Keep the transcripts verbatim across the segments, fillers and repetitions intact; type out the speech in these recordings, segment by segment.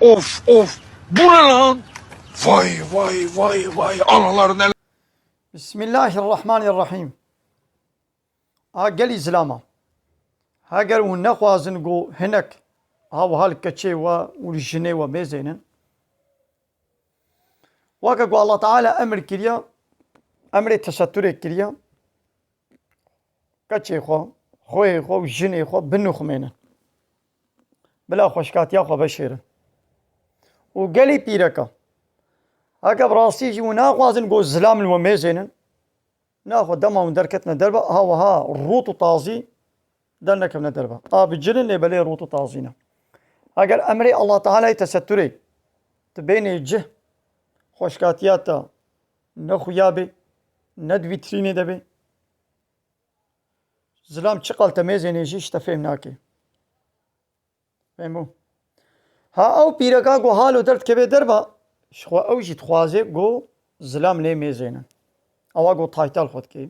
Of, of, bu ne lan? Vay, vay, vay, vay, analar neler. Bismillahirrahmanirrahim. A gelî zilama. Heger hûn nexwazin ku hinek ha wiha li keçê we û li jinê we mêzênin. Weke ku Allah Teala emir kiriya, emrê teseturê kiriya, keçê xwe, xweyê xwe û jinê xwe binuxmênin. Bila xweşkatiya xwe veşêrin. Û gelî pîreka. Heke bi rastî jî hûn naxwazin ku zilam li we mêzênin, naxwe dema hûn derketine derve, ha wiha rût û tazî dernekevine derve. A bi cil in lê belê rût û tazî ne. Eger emrê Allah Teala'yê teseturê tu bênê cih, xweşkatiya te ne xuya bê, ne di vîtrînê de bê. Zilam çiqal te mêzênê jî ji te fêm nake. Fêm bû? Ha ew pîreka ku halo derdikeve derva, ji xwe ew jî dixwaze ku zilam lê mêzênin. Ewa ku tayta li xwe dike,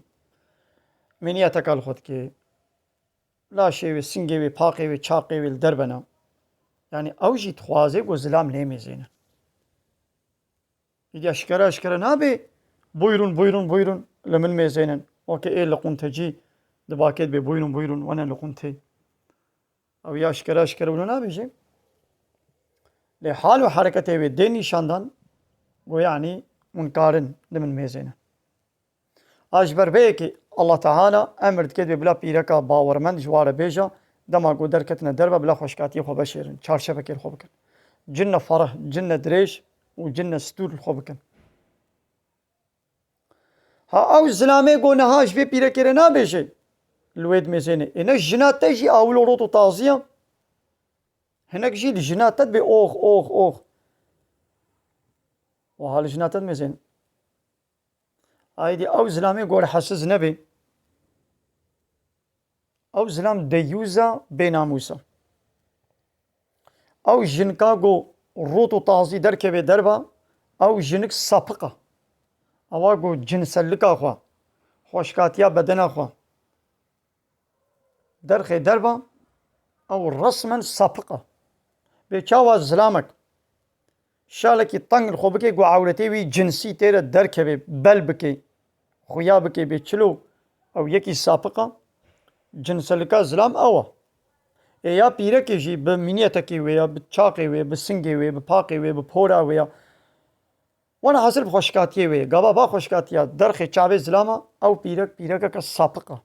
mîniyeteka li xwe dike, laşê wê, singê wê, paqê wê, çaqê wê li derve ne. Yanî ew jî dixwaze ku zilam lê mêzênin. Îdî eşkere eşkere nabe, "Buyurun, buyurun, buyurun, li min mêzênin." Weke ê li quntecî di bakê de bê, "Buyurun, buyurun, wene li quntê." Ew ya eşkere eşkere wilo nabêje. Lê hal û hereketê wê dê nîşan dan, ku yanî hûn karin li min mêzênin. A ji ber vê yekê Allah Teala emir dike, dibê bila pîreka bawermend ji wa re bêje, dema ku derketine derve bila xweşkatiyê xwe veşêrin, çarşevekê li xwe bikin. Cinne fereh, cinne dirêj û cinne stûr li xwe bikin. Ha ew zilamê ku niha ji vê pîrekê re nabêje, li wê dimêzêne. Ê ne jina te jî a wilo rot û tazî ye. Hinek jî li jina te dibê ox, ox, ox. Wiha li jina te dimêzên. Aydî ew zilamê gorhesiz nebe. Ew zilam deyûza bênamûs e. Ew jinka ku rût û tazî derkeve derva, ew jinik sapiq e. Ewa ku cinsellika xwe, xweşkatiya bedena xwe derxê derva, ew resmen sapiq e. Bê çawa zilamek şalekî teng li xwe bike, ku ewretê wî cinsî tê re derkeve, bel bike, xuya bike, bê çilo ew yekî sapiq e. Cinselika zilam ew e. Ê ya pîrekê jî bi mîniyetekê wê ya, bi çaqê wê, bi singê wê, bi paqê wê, bi pora wê ya. Wana hasil bi xweşkatiyê wê. Gava va xweşkatiya derxê çavê zilama, ew pîrek, pîrekeke sapiq e.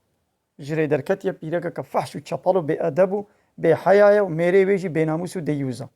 Ji rê derketiye, pîrekeke fehş û çepel û bêedeb û bêheya ye û mêrê wê jî bênamûs û deyûz e.